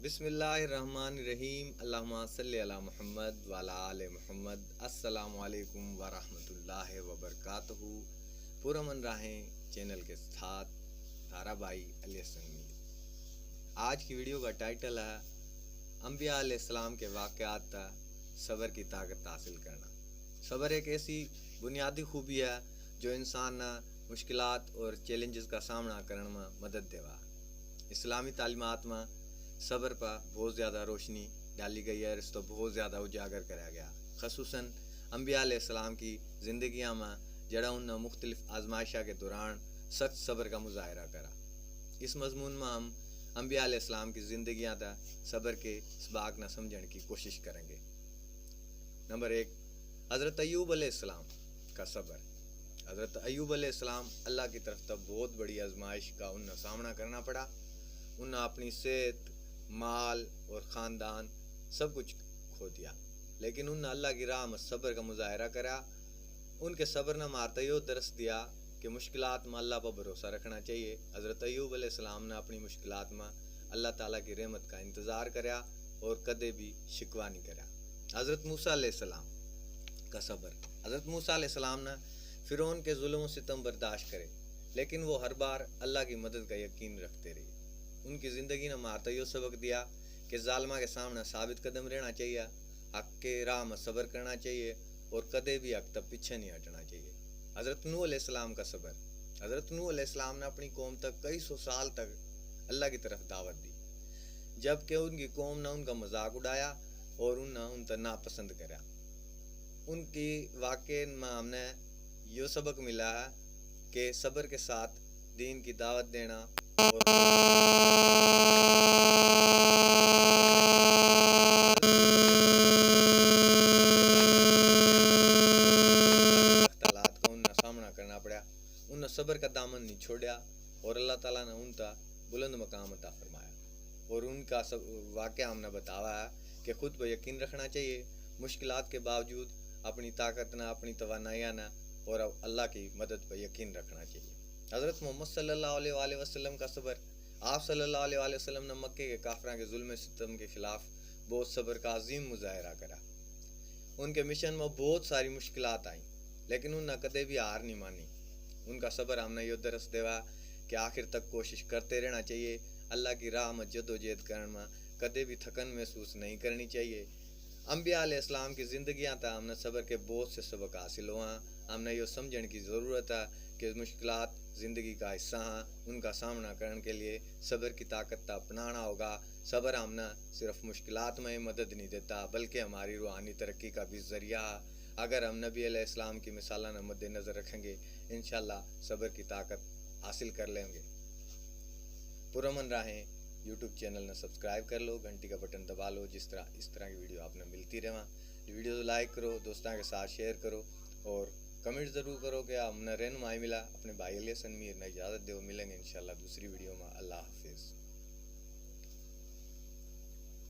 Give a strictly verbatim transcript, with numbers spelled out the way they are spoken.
बिस्मिल्लाहिर्रहमानिर्रहीम। अल्लाहुम्मा सल्लि अला मुहम्मद व अला आले मुहम्मद। अस्सलाम वालेकुम व रहमतुल्लाहि व बरकातहू। पुरअमन राहें चैनल के साथ थारा भाई अली हसन मीर। आज की वीडियो का टाइटल है अंबिया अलैहिस्सलाम के वाक़यात तै सब्र की ताकत हासिल करना। सब्र एक ऐसी बुनियादी खूबी है जो इंसान नै मुश्किलात और चैलेंजेस का सामना करण में मदद देवा। इस्लामी तालीमात में सब्र पर बहुत ज़्यादा रोशनी डाली गई है और इसको बहुत ज़्यादा उजागर करा गया। खसूसन अंबिया अलैहिस्सलाम की ज़िंदगियां में जड़ा उन्हें मुख्तलिफ आजमाइशा के दौरान सख्त सब्र का मुजाहरा करा। इस मजमून में हम अंबिया अलैहिस्सलाम की ज़िंदगियां तै सब्र के इसबाक न समझण की कोशिश करेंगे। नंबर एक, हज़रत अयूब अलैहिस्सलाम का सब्र। हज़रत अयूब अलैहिस्सलाम अल्लाह की तरफ तै बहुत बड़ी आजमाइश का उन्हें सामना करना पड़ा। उन्हें अपनी सेहत, माल और ख़ानदान सब कुछ खो दिया, लेकिन उन्हें अल्लाह की राह में सब्र का मुजाहरा करा। उनके सब्र ने मारता यो दर्स दिया कि मुश्किलात में अल्लाह पर भरोसा रखना चाहिए। हज़रत अयूब अलैहिस्सलाम ने अपनी मुश्किलात में अल्लाह ताला की रहमत का इंतज़ार करया और कदे भी शिकवा नहीं करया। हज़रत मूसा अलैहिस्सलाम का सब्र। हज़रत मूसा अलैहिस्सलाम ने फ़िरौन के जुल्म सितम बर्दाश्त करे, लेकिन वो हर बार अल्लाह की मदद का यकीन रखते रहे। उनकी ज़िंदगी ने मारता यो सबक दिया कि जालमा के सामने साबित कदम रहना चाहिए, हक के राह में सब्र करना चाहिए और कदे भी हक तक पीछे नहीं हटना चाहिए। हज़रत नूह अलैहिस्सलाम का सब्र। हज़रत नूह अलैहिस्सलाम ने अपनी कौम तक कई सौ साल तक अल्लाह की तरफ दावत दी, जबकि उनकी कौम ने उनका मजाक उड़ाया और उन्हें उन तक नापसंद करा। उनकी वाकई में हमने यो सबक मिला है कि सब्र के साथ दीन की दावत देना और हालात का उन्हें सामना करना पड़ा, उन्हें सब्र का दामन नहीं छोड़ा और अल्लाह ताला ने उनका बुलंद मकाम अता फरमाया। और उनका सब वाक़या हमने बतावा है कि खुद पर यकीन रखना चाहिए, मुश्किलात के बावजूद अपनी ताकत ना, अपनी तवानाइयाँ ना और अल्लाह की मदद पर यकीन रखना चाहिए। हज़रत मोहम्मद सल्लल्लाहु अलैहि वसल्लम का सब्र। आप सल्लल्लाहु अलैहि वसल्लम ने मक्के के काफरां के जुल्म सितम के खिलाफ बहुत सब्र का अजीम मुजाहरा करा। उनके मिशन में बहुत सारी मुश्किलात आई, लेकिन उन्हें कदे भी हार नहीं मानी। उनका सब्र हमने यो दर्स देवा कि आखिर तक कोशिश करते रहना चाहिए। अल्लाह की राह में जदोजहद करण में कदे भी थकन महसूस नहीं करनी चाहिए। अंबिया अलैहिस्सलाम की जिंदगियां तै हमने सब्र के बहुत से सबक हासिल हुआ। हमने यो समझण की ज़रूरत है कि मुश्किलात जिंदगी का हिस्सा हैं, उनका सामना करण के लिए सब्र की ताकत तै अपनाना होगा। सब्र हमने सिर्फ मुश्किलात में ही मदद नहीं देता, बल्कि हमारी रूहानी तरक्की का भी जरिया है। अगर हम नबी अलैहिस्सलाम की मिसालां ने मद्देनज़र रखेंगे, इंशाल्लाह सब्र की ताकत हासिल कर लेंगे। पुरअमन राहें YouTube चैनल ने सब्सक्राइब कर लो, घंटी का बटन दबा लो, जिस तरह इस तरह की वीडियो आपने मिलती रहा। वीडियो लाइक करो, दोस्तों के साथ शेयर करो और कमेंट ज़रूर करो कि हमने रहनुमाई मिला। अपने भाई अली हसन मीर ने इजाज़त दो, मिलेंगे इंशाल्लाह दूसरी वीडियो में। अल्लाह हाफिज़।